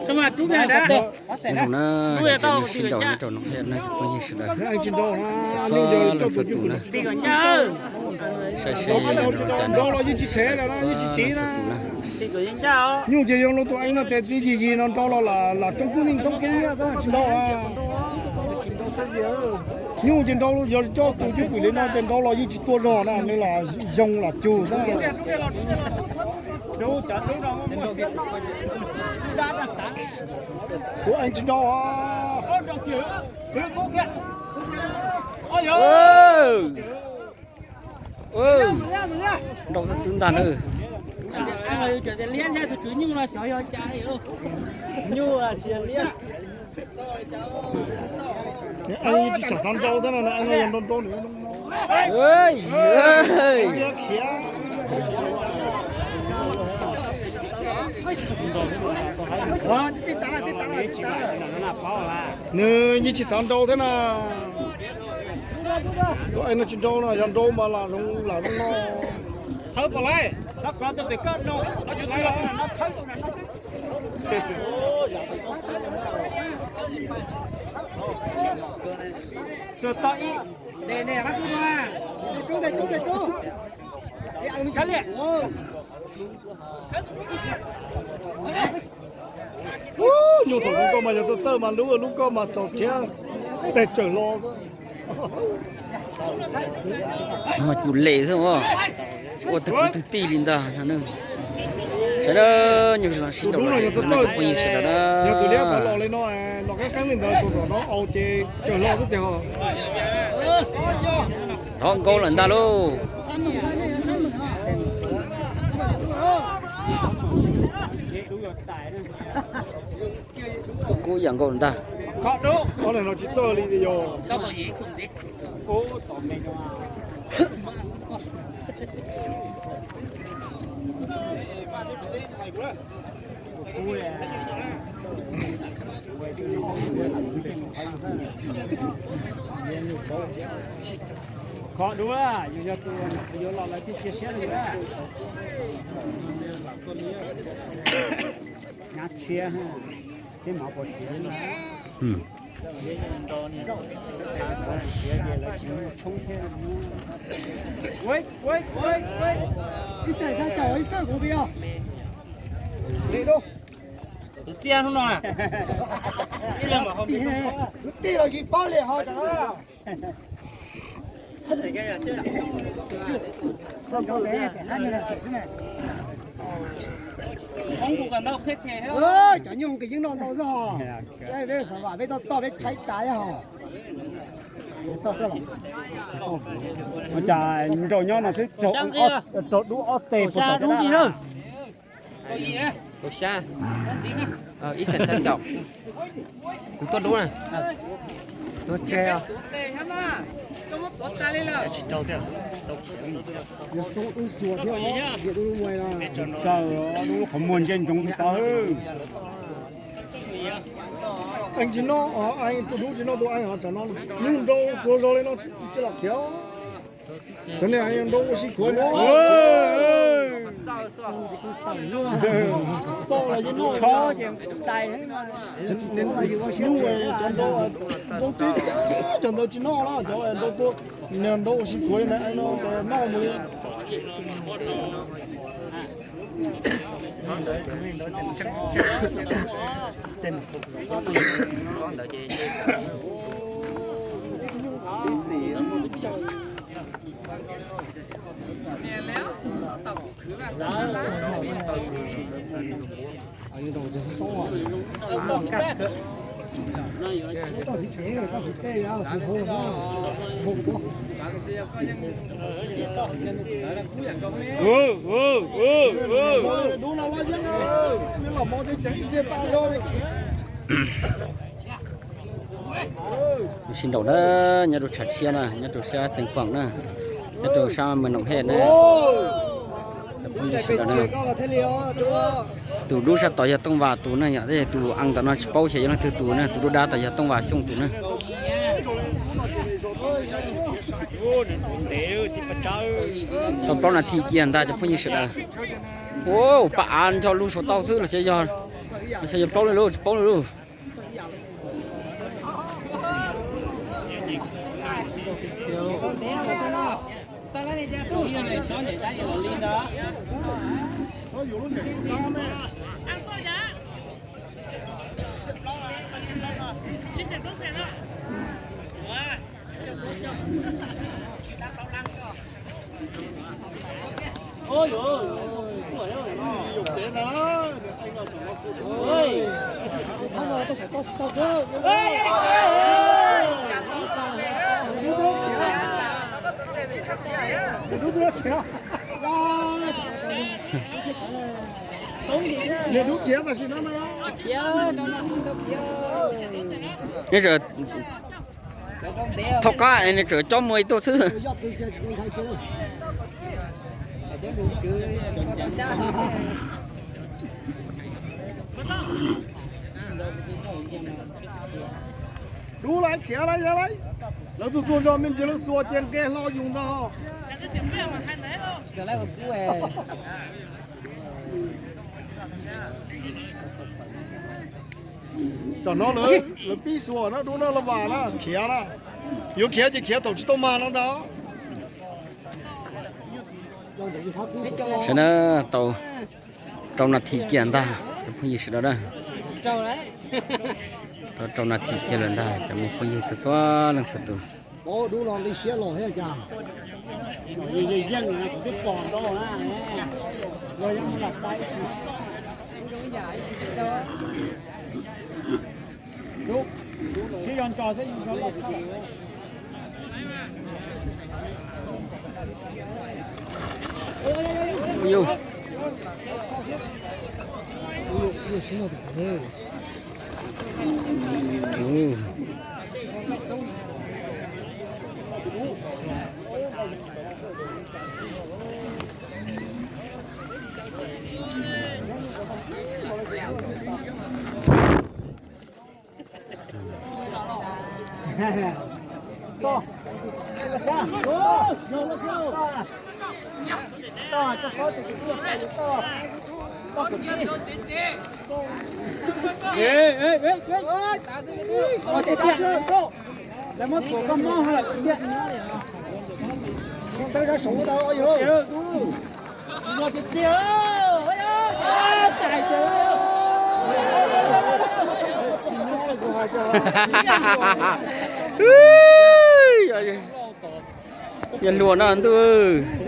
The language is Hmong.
Nyob zoo na, sib nraus nyob rau Noom Hej na cov phooj ywg sawv daws, txhua leej txhua tus na, saib seb zoo li cas na, txhua leej txhua tus na. Nyuj ces yog luag tus eej no tes twb yig yig no nrau los lam roob kub neej thoob kub nyiaj xwb tsis nrau. Nyuj ces nrau yog coj tus cwj pwm li no ces nrau los yeej tsis tua zog na, nws lam zoo lam cug xwb. Tus eej tsis nrau. Nrau xwb xwb ntag na. Eej tsis tsham xav nrau thiab no, eej no yog nrau nrau nws khiav. Nws yeej tsis xav nrau thiab na. Tus eej no tsis nrau no, yog nrau mas lam zoo lam zoo no. Nyuj thaum lub koj mas yog txawj txawj mas lub lub koj mas txaus thiab, tes tsawm hlo. Mas cus lem xwb, tsis ua twg kwv twg tij li ntag no. Sawv daws nyuag los sib nraus los sib nraus cov phooj ywg sawv daws na. Yog tus liab tau los li no, los qeeb qeeb li ntawd tus tom no au ces tsawm hlo xwb tiag. Thov nkaus lawm ntag lauj. Kub yam nkaus ntag. Ob leeg no tsis txawj li yog. Kho dua, yus yog tus yuav los lawv thiaj cia siab li. Nab tshiab, tib mov pos siav. Ib xaim xav caum ib txawj kuv tias. Tus txiaj hnub no na. Ib leeg mam ho tij los tsis paub li ho cov. Cov nyuj nqis yeeb no ntau xwb ho. Peb xav vam peb toj toj peb tshaib tas ho. Ua cas nraus nyob no twb raug dub ob teg puas tom. Tau xya, ib xeem xya caum. Kuv tuaj dub na. Tuaj tseg os. Tsis tau tiag. Txawj dub lub qhov muag ntsej ntsoov tsis tau. Eej tsis noj, eej tus dub tsis noj tus eej ho tsam no. Nyuj nrau txhua zog li no tsis los khiav. Cov niag nrau ua si khuav no. Toj los yeej noj. Nyuj cov nrau, nrau teb cov ntawd tsis noj na, cov nrau tua, niag nrau ua si khuav li na, noj mus li. Sib nraus na, nyob rau tshav tshiab na, nyob rau sab Xeev Khuam na, nyob rau sab Mws Noom Hej na. Phooj ywg sawv daws na, tus dub sab tod yog Tooj Vas tus na, yog tus ees tom no tsis paub xyov yog leej twg tus na, tus dub dab tod yog Tooj Vas Xyooj tus na. Tau plaub nas this cia ntag cov phooj ywg sawv daws. Ua pab av ncho lug saum tau xwb los xyov yog Xyov yog plaub li lauj, tsis paub li lauj. Nws thaub qab nws tseem cob muaj ib tug xwb. Dub lawv khiav lawm, yog lawv txuag txuag zog me ntsis lawv xuas ces nqe hlo yus ntag. Tam no lawv pib xuas na, dub na, los vas na, khiav na. Yuav khiav ces khiav thaum tsis tau mag no ntag. Sawv daws, tau rau nas this kiag ntag cov phooj ywg sawv daws na. Tau rau nas this kiag lawm ntag cov me phooj ywg txhua txhua leej txhua tus. Yog luag no ntuj.